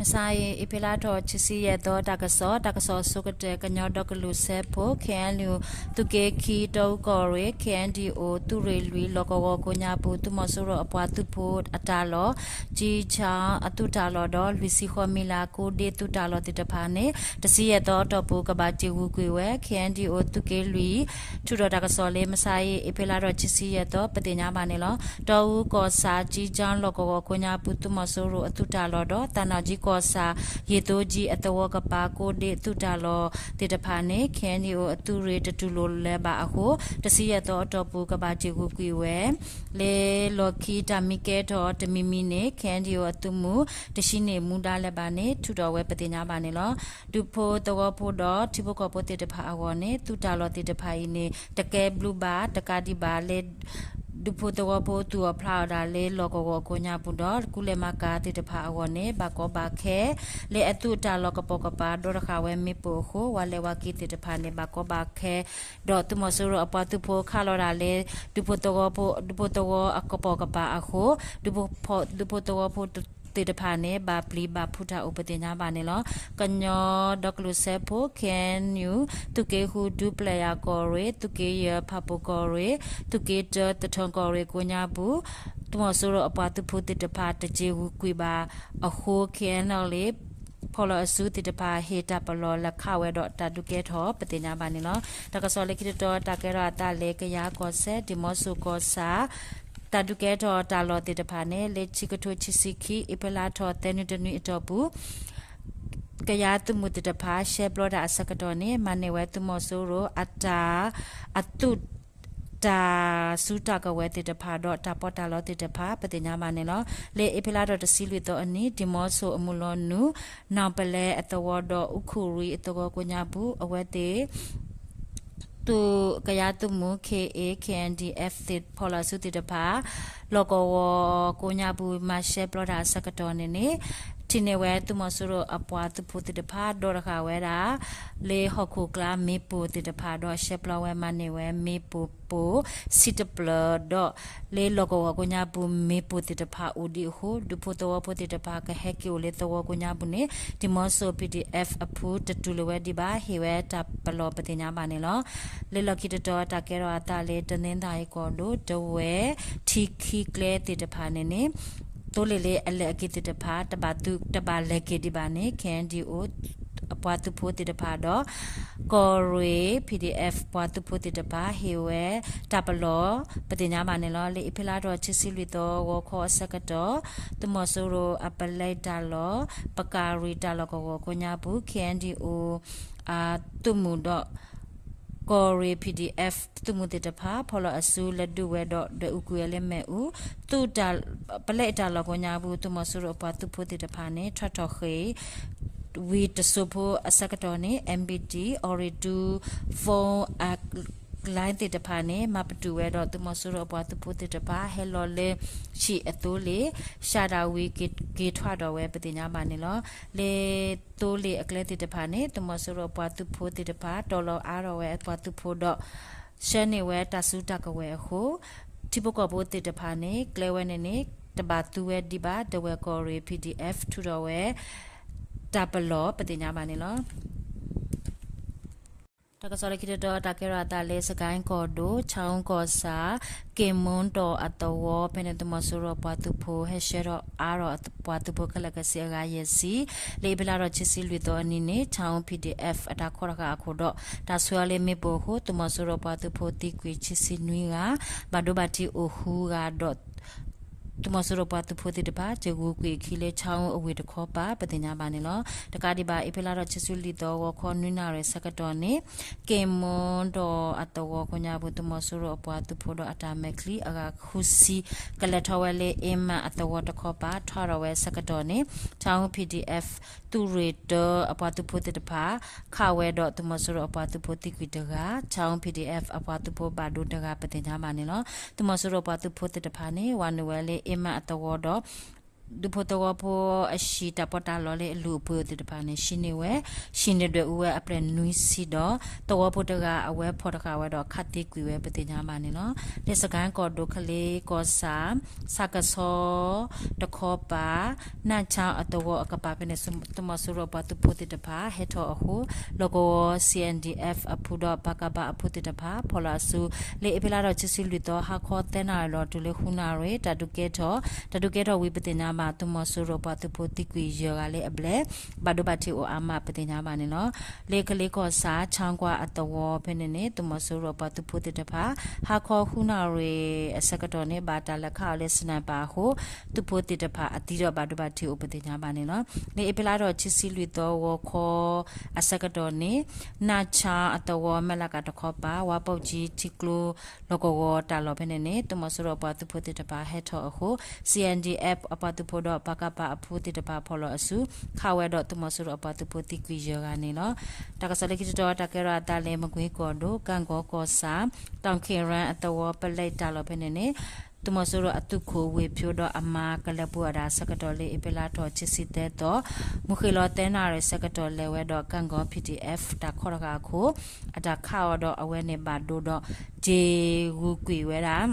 မုၢ်ဆါအံၤ အ့ဖြ့လါထီၣ်ခံဆံယဲၢ်သီ တၢ်ကစီၣ်, တၢ်ကစီၣ်အဆိကတၢၢ် ကညီဒီကလုာ်စၢဖှိၣ် ခ့ၣ်အဲၣ်ယူၣ် သုးက့ခံ တီအူကီၢ်ရ့ၣ် ခ့ၣ်အဲၣ်ယူၣ် သုးရ့ၣ်လွံၢ် လီၢ်ကဝီၤကိးညါပူၤ သုးမီၤစိရိၤအပှၤသုးဖိအတၢ်လီၢ်, ကၠံဆၣ်အသုးတၢ်လီၢ်ဒီး လွံၢ်ဆံဃီမံလၤ ကိးဒ့သုးတၢ်လီၢ်သ့ၣ်တဖၣ်န့ၣ် တဆံယဲၢ်သီအတီၢ်ပူၤ ကဘၣ်တ့ၢ်ဂုာ်ကွံာ်ဝဲ ခ့ၣ်အဲၣ်ယူၣ် သုးက့လွံၢ် ထုးထီၣ်တၢ်ကစီၣ်လၢ မုၢ်ဆါအံၤ အ့ဖြ့လါထီၣ်ခံဆံယဲၢ်သီ ပသ့ၣ်ညါဘၣ်န့ၣ်လီၤ. တီအူကီၢ်ဆၣ် ကၠံဆၣ်လီၢ်ကဝီၤကိးညါပူၤ သုးမီၤစိရိၤအသုးတၢ်လီၢ်ဒီး သးနာ်ကၠံကီၢ်ဆၣ် ယ့ၣ်သိကၠံအသဝီကပၤ ကိးဒ့သုးတၢ်လီၢ်သ့ၣ်တဖၣ်န့ၣ် ခ့ၣ်အဲၣ်ယူၣ် အသုးရ့ၣ်တတူၢ်လိာ်လၢၤဘၣ်အဃိ တဆံယဲၢ်သီအတီၢ်ပူၤ ကဘၣ်တ့ၢ်ဂုာ်ကွံာ်ဝဲ လၢလီၢ်ခံတၢ်မံကဲထီၣ်တမံၤမံၤန့ၣ် ခ့ၣ်အဲၣ်ယူၣ်အသုးမုၢ် တဆံန့ၢ်မူဒါလၢၤဘၣ်န့ၣ် ထုးထီၣ်ဝဲပသ့ၣ်ညါဘၣ်န့ၣ်လီၤ. ဒူဖိသဝီဖိဒီးထံဖိကီၢ်ဖိသ့ၣ်တဖၣ်အဂီၢ်န့ၣ် သုးတၢ်လီၢ်သ့ၣ်တဖၣ်အံၤန့ၣ် တကဲဘျုးဘၣ် တကးဒံးဘၣ်လၢ ဒူဖိသဝီဖိသူၣ်အီၣ်ဖျးအီၣ်ဒၣ်လၢလီၢ်ကဝီၤကိးညါပူၤဒီး ကူလဲၤမၤကၤသ့ၣ်တဖၣ်အဂီၢ်န့ၣ် ဘၣ်ကီဘၣ်ခဲ လၢအသုးတၢ်လီၢ်ကပိာ်ကပၤ ဒီတဃာ်ဝဲမ့ၣ်ပိၢ်အဃိ ဝၤလဲၤဝၤက့ၤသ့ၣ်တဖၣ်န့ၣ် ဘၣ်ကီဘၣ်ခဲ ဒီးသုးမီၤစိရိၤအပှၤသုးဖိခးလီၤဒၣ်လၢ ဒူဖိသဝီဖိ ဒူဖိသဝီအကပိာ်ကပၤအဃိ ဒူဖိသဝီဖိသ့ၣ်တဖၣ်န့ၣ် ဘၣ်ပျံၤဘၣ်ဖုးတၢ်အိၣ်ပသ့ၣ်ညါဘၣ်န့ၣ်လီၤ. ကညီဒီကလုာ်စၢဖှိၣ် ခ့ၣ်အဲၣ်ယူၣ် သုးက့ဃု ဒူပျဲၢ်ယၤကီၢ်ရ့ၣ် သုးက့ယဲၢ် ဖၣ်ပူၤကီၢ်ရ့ၣ် သုးက့တၢ သထၢၣ်ကီၢ်ရ့ၣ်ကိးညါပူၤ သုးမီၤစိရိၤအပှၤသုးဖိသ့ၣ်တဖၣ် တတ့ၢ်ဂုာ်ကွံာ်ဘၣ်အဃိ ခ့ၣ်အဲၣ်ယူၣ် ဖီၣ်လီၤအစုသ့ၣ်တဖၣ် ဟ့ၣ်တၢ်ပလီၢ်လဲၤခးဝဲဒီးတၢ်ဒုးကဲထီၣ်ပသ့ၣ်ညါဘၣ်န့ၣ်လီၤ. တၢ်ကစီၣ်လၢခံတတီၤ တၢ်ကဲထီၣ်အသးလၢ ကယၤကီၢ်စဲၣ် ဒံၣ်မီဆိၣ်ကီၢ်ဆၣ် တၢ်ဒုးကဲထီၣ်တၢ်လီၢ်သ့ၣ်တဖၣ်န့ၣ် လၢခံကထိခံဆံခံ အ့ဖြ့လါထီၣ်သၢနွံတနွံအတီၢ်ပူၤ ကယၤသုးမုၢ်သ့ၣ်တဖၣ် ရှဲပျီတၢ်အဆၢကတီၢ်န့ၣ် မၤန့ၢ်ဝဲသုးမီၤစိရိၤအတၢ် အသုး တၢ်စုတၢ်ကဝဲၤသ့ၣ်တဖၣ်ဒီးတၢ်ပီးတၢ်လီသ့ၣ်တဖၣ် ပသ့ၣ်ညါဘၣ်န့ၣ်လီၤ. လၢအ့ဖြ့လါထီၣ်တဆံလွံၢ်သီအနံၤ ဒံၣ်မီဆိၣ်အမုၢ်လီၤနုာ် နီၢ်ပလဲအသဝီဒီး အူခိၣ်ရံအသဝီကိးညါပူၤ အဝဲသ့ၣ် သုးကယၤသုးမုၢ် ခ့ၣ်အ့ၣ် ခ့ၣ်အဲၣ်ယူၣ် ဖီၣ်လီၤအစုသ့ၣ်တဖၣ် လီၢ်ကဝီၤကိးညါပူၤ မၤရှဲပျီတၢ်အဆၢကတီၢ်န့ၣ်န့ၣ် ထံၣ်န့ၢ်ဝဲသုးမီၤစိရိၤအပှၤသုးဖိသ့ၣ်တဖၣ် ဒီတဃာ်ဝဲဒၣ် လၢဟီၣ်ခိၣ်ကျါမ့ၣ်ပိၢ်သ့ၣ်တဖၣ်ဒီး ရှဲပျီဝဲမၤန့ၢ်ဝဲမ့ၣ်ပိၢ်ပိၢ် ဆံတဖျၢၣ်ဒီး လၢလီၢ်ကဝီၤကိးညါပူၤမ့ၣ်ပိၢ်သ့ၣ်တဖၣ်အိၣ်ဒံးအဃိ ဒူဖိသဝီဖိသ့ၣ်တဖၣ် ကဟဲက့ၤအိၣ်လၢသဝီကိးညါပူၤန့ၣ် ဒံၣ်မီဆိၣ် ပီၣ်ဒံၣ်အဲၣ် အဖုတတူၢ်လိာ်ဝဲဒံးဘၣ် ဟ့ၣ်ဝဲတၢ်ပလီၢ်ပသ့ၣ်ညါဘၣ်န့ၣ်လီၤ. လၢလီၢ်ခံတတီၤ တၢ်ကဲထီၣ်အသးလၢ တနီသရံၣ်ကီၢ်ဒိၣ် တဝဲ ထံခံကျဲသ့ၣ်တဖၣ်န့ၣ်န့ၣ် သိလ့ၣ်လၢအလဲၤအက့ၤသ့ၣ်တဖၣ် တဘၣ်သု တဘၣ်လဲၤက့ၤဒံးဘၣ်န့ၣ် ခ့ၣ်အဲၣ်ယူၣ် အပှၤသုးဖိသ့ၣ်တဖၣ်ဒီး ကီၢ်ရ့ၣ် ပီၣ်ဒံၣ်အဲၣ် ပှၤသုးဖိသ့ၣ်တဖၣ် ဟ့ၣ်ဝဲတၢ်ပလီၢ် ပသ့ၣ်ညါဘၣ်န့ၣ်လီၤ. လၢအ့ဖြ့လါထီၣ်ခံဆံလွံၢ်သီ ဂီၤခီအဆၢကတီၢ် သုးမီၤစိရိၤအပလဲတၢ်လီၢ် ပကၤရံၣ်တၢ်လီၢ်ကဝီၤကိးညါပူၤ ခ့ၣ်အဲၣ်ယူၣ် အသုးမုၢ်ဒီး ကီၢ်ရ့ၣ် ပီၣ်ဒံၣ်အဲၣ် သုးမုၢ်သ့ၣ်တဖၣ် ဖီၣ်လီၤအစုလဲၤဒုးဝဲဒီး ဒွဲၣ်အူကွံာ်ဝဲလၢမ့ၣ်အူ သုး ပလဲတၢ်လီၢ်ကိးညါပူၤ သုးမီၤစိရိၤအပှၤသုးဖိသ့ၣ်တဖၣ်န့ၣ် ထီၣ်ထီၣ်ဃ့ၢ် ဝံၤတစိၢ်ဖိအဆၢကတီၢ်န့ၣ် MBT အီရ့ၣ်တူ phone အ line သ့ၣ်တဖၣ်န့ၣ် မၤပတုာ်ဝဲဒီး သုးမီၤစိရိၤအပှၤသုးဖိသ့ၣ်တဖၣ် ဟဲလီၤလၢ ဆံၣ်အသိလ့ၣ် စှၤဒၣ်ဝံၤက့ၤထွဲဒီးဝဲပသ့ၣ်ညါဘၣ်န့ၣ်လီၤ. လၢသိလ့ၣ်အကျဲသ့ၣ်တဖၣ်န့ၣ် သုးမီၤစိရိၤအပှၤသုးဖိသ့ၣ်တဖၣ် တီၢ်လီၤအါထီၣ်ဝဲအပှၤသုးဖိဒီး ဆှၢန့ၢ်ဝဲတၢ်စုတၢ်ကဝဲၤအဃိ ထံဖိကီၢ်ဖိသ့ၣ်တဖၣ်န့ၣ် ကျဲဝဲန့ၣ်န့ၣ် တဘၣ်သူဝဲဒံးဘၣ် ဒဝဲၢ်ကီၢ်ရ့ၣ် ပီၣ်ဒံၣ်အဲၣ် ထုးထီၣ်ဝဲ တၢ်ပလီၢ်ပသ့ၣ်ညါဘၣ်န့ၣ်လီၤ. တၢ်ကစီၣ်လၢခံတတီၤ တၢ်ကဲထီၣ်အသးလၢ စကဲၣ်ကီၢ်ဒိၣ် ဆၣ်အူကီၢ်ဆၣ် က့ၣ်မူဒီးအသဝီ ဖဲန့ၣ်သုးမီၤစိရိၤပှၤသုးဖိ ဟဲဆှၢထီၣ်အါထီၣ်ပှၤသုးဖိခဲလၢာ် ကစ့အဂၤယဲၢ်ဆံ လၢအ့ဖြ့လါထီၣ်ခံဆံလွံၢ်သီအနံၤန့ၣ် ဆၣ်အူ ပီၣ်ဒံၣ်အဲၣ် အတၢ်ခီတဃာ်အခိၣ်ဒီး တၢ်ဆှၢအီၤလၢမ့ၣ်ပိၢ်အဃိ သုးမီၤစိရိၤပှၤသုးဖိသံကွံာ်ခံဆံနွံဂၤ ဘၣ်ဒိဘၣ်ထံးအိၣ်ဃုဂၤဒီး သုးမီၤစိရိၤပှၤသုးဖိသ့ၣ်တဖၣ် တ့ၢ်ဂုာ်ကွံာ်အခံလၢ ဆၣ်အူအဝ့ၢ်တခီပၤ ပသ့ၣ်ညါဘၣ်န့ၣ်လီၤ. တကးဒံးဘၣ် အ့ဖြ့လါထီၣ်ခံဆံလွံၢ်သီ ဂီၤခီနွံနၣ်ရံၣ်ဆၢကတီၢ်န့ၣ် က့ၣ်မူဒီးအသဝီကိးညါပူၤ သုးမီၤစိရိၤအပှၤသုးဖိဒီးအတၢ်မဲာ်ချံအဂၤဃုဆံ ကလဲၤထီၣ်ဝဲလၢအ့မးအသဝီတခီပၤ ထီၣ်ထီၣ်ဝဲဆၢကတီၢ်န့ၣ် ဆၣ်အူ ပီၣ်ဒံၣ်အဲၣ် သုးရ့ၣ်တၢအပှၤသုးဖိသ့ၣ်တဖၣ် ခးဝဲဒီးသုးမီၤစိရိၤအပှၤသုးဖိသံကွံာ်တဂၤ ဆၣ်အူ ပီၣ်ဒံၣ်အဲၣ် အပှၤသုးဖိဘၣ်ဒိတဂၤ ပသ့ၣ်ညါဘၣ်န့ၣ်လီၤ. သုးမီၤစိရိၤပှၤသုးဖိသ့ၣ်တဖၣ်န့ၣ် ဝၤနုာ်ဝဲလၢအ့မးအသဝီဒီး ဒူဖိသဝီဖိအဟံၣ်တၢ်ပီးတၢ်လီလၢအလုၢ်အပှ့ၤအိၣ်သ့ၣ်တဖၣ်န့ၣ် ဟံးန့ၢ်ဝဲ, ဟံးန့ၢ်ဒွဲၣ်အူဝဲအပျဲၢ်နွံဆံဒီး သဝီဖိတဂၤအဝဲဖီၣ်တဃာ်ဝဲဒီး ခးသံကွံာ်ဝဲပသ့ၣ်ညါဘၣ်န့ၣ်လီၤ. လၢစကဲၣ်ကီၢ်ဒိၣ် ကလ့ကီၢ်ဆၣ် ဆၣ်ကဆီတခီပၤ နၢ်ဆၣ်အသဝီအကပၤဖဲန့ၣ် သုးမီၤစိရိၤအပှၤသုးဖိသ့ၣ်တဖၣ် ဟဲထီၣ်အဃိ လီၢ်ကဝီၤ C N D F အဖုဒီး ပကဖ အဖုသ့ၣ်တဖၣ် ဖီၣ်လီၤအစု လၢအ့ဖြ့လါထီၣ်ခံဆံလွံၢ်သီ ဟါခီသၢနၣ်ရံၣ်လီၤတုၤလၢဃုနၣ်ရံၣ် တၢ်ဒုးကဲထီၣ်, တၢ်ဒုးကဲထီၣ်ဝံၤပသ့ၣ်ညါဘၣ် သုးမီၤစိရိၤပှၤသုးဖိသံကွံာ်ယဲၢ်ဂၤလၢအဘျဲၣ် ဘၣ်ဒိဘၣ်ထံးအိၣ်အါမးပသ့ၣ်ညါဘၣ်န့ၣ်လီၤ. လၢကလ့ကီၢ်ဆၣ် ဆၣ်ကွၢ်အသဝီဖဲန့ၣ်န့ၣ် သုးမီၤစိရိၤပှၤသုးဖိသ့ၣ်တဖၣ် ဟါခီဃုနၣ်ရံၣ်အဆၢကတီၢ်န့ၣ် ဘၣ်တၢ်လဲၤခးအီၤလၢ sniper အဃိ သုးဖိသ့ၣ်တဖၣ်အသံဒီးဘၣ်ဒိဘၣ်ထံးအိၣ်ပသ့ၣ်ညါဘၣ်န့ၣ်လီၤ. လၢအ့ဖြ့လါထီၣ်ခံဆံလွံၢ်သီ ဂီၤခီအဆၢကတီၢ်န့ၣ် နၢ်ဆၣ်အသဝီ မဲၢ်လးကးတခီပၤ ဝါပိာ်ကၠံထံကျိ လီၢ်ကဝီၤတၢ်လီၢ်ဖဲန့ၣ်န့ၣ် သုးမီၤစိရိၤအပှၤသုးဖိသ့ၣ်တဖၣ်ဟဲထီၣ်အဃိ C N D F အပှၤသုးဖိဒီး ပကဖ အဖုသ့ၣ်တဖၣ်ဖီၣ်လီၤအစု ခးဝဲဒီးသုးမီၤစိရိၤအပှၤသုးဖိသံကွံာ်ယဲၢ်ဂၤန့ၣ်လီၤ. တၢ်ကစီၣ်လၢခံတတီၤ တၢ်ကဲထီၣ်အသးလၢမကွ့ကီၢ်ဒိၣ် ကၣ်ကီကီၢ်ဆၣ် တၢ်ခ့ၣ်ရၣ်အသဝီ ပလဲတၢ်လီၢ်ဖဲန့ၣ်န့ၣ် သုးမီၤစိရိၤအသုးခိၣ်ဝ့ၢ်ဖၠိဒီးအမါကလဲၤပှ့ၤအီၣ်တၢ်အဆၢကတီၢ်လၢအ့ဖြ့လါထီၣ်ခံဆံသၢသီ မုၢ်ဃ့ၢ်လီၤသၢနၣ်ရံၣ်ဆၢကတီၢ်လဲၤဝဲဒီး ကၣ်ကီ P D F တၢ်ခီတဂၤအခိၣ် အတၢ်ခးအီၤဒီးအဝဲန့ၣ်ဘၣ်ဒိဒီး က့ၤဂုာ်ကွံာ်ဝဲဒၣ်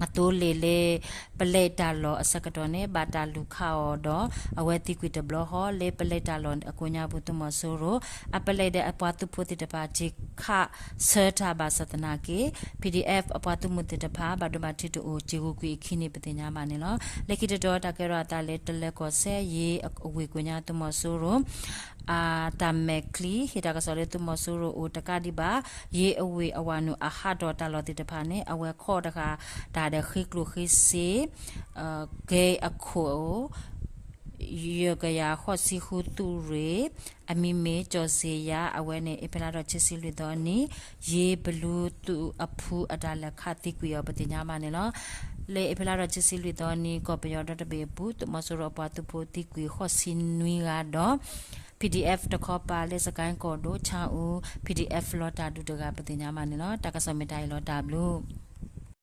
အသိလ့ၣ်လၢ ပလဲတၢ်လီၢ်အဆၢကတီၢ်န့ၣ် ဘၣ်တၢ်လူၤခးအီၤဒီး အဝဲသံကွံာ်တဘျီဃီ လၢပလဲတၢ်လီၢ်အကိးညါပူၤ သုးမီၤစိရိၤ အပလဲဒီးအပှၤသုးဖိသ့ၣ်တဖၣ် က့ၤခးဆၢတၢ်ဘၣ်ဆၣ်သနာ်က့ P D F အပှၤသုးမုၢ်သ့ၣ်တဖၣ် ဘၣ်ဒိဘၣ်ထံးတအိၣ် က့ၤဂုာ်ကွံာ်အခံန့ၣ် ပသ့ၣ်ညါဘၣ်န့ၣ်လီၤ. လၢခံတတီၤ တၢ်ကဲထီၣ်အသးလၢတလၢၤကီၢ်စဲၣ် ယ့အဝ့ၢ်ကိးညါသုးမီၤစိရိၤ အတၢ်မဲာ်ချံ ဟ့ၣ်တၢ်ကစီၣ်လၢသုးမီၤစိရိၤအိၣ်တကးဒံးဘၣ် ယ့အဝ့ၢ်အဝၤနုာ်အဟးထီၣ်တၢ်လီၢ်သ့ၣ်တဖၣ်န့ၣ် အဝဲခီတဃာ်တၢ်ဒီးဃ့ကျိၣ်ဃ့စ့ ကဲအခိၣ် ယဲၢ်ကယၤဃိးဆံဃုသုးရ့ၣ် အမံၤမ့ၢ်ကၠီၣ်စ့ယါ အဝဲန့ၣ် အ့ဖြ့လါထီၣ်ခံဆံလွံၢ်သီနံၤ ယ့ဘလူသုးအဖုအတၢ်လဲၤခးသံကွံာ်အီၤ ပသ့ၣ်ညါဘၣ်န့ၣ်လီၤ. လၢအ့ဖြ့လါထီၣ်ခံဆံလွံၢ်သီနံၤ ကီၢ်ပယီၤဒီတဘ့ၣ်အပူၤ သုးမီၤစိရိၤအပှၤသုးဖိသံကွံာ်ဃိးဆံနွံဂၤဒီး P D F တခီပၤလၢစကဲၣ်ကီၢ်ဒိၣ် ဆၣ်အူ P D F လီၤတၢ်ဒုးတဂၤ ပသ့ၣ်ညါဘၣ်န့ၣ်လီၤ. တၢ်ကစီၣ်မ့ၢ်တၢ်အံၤလီၤ တၢ်ဘျုး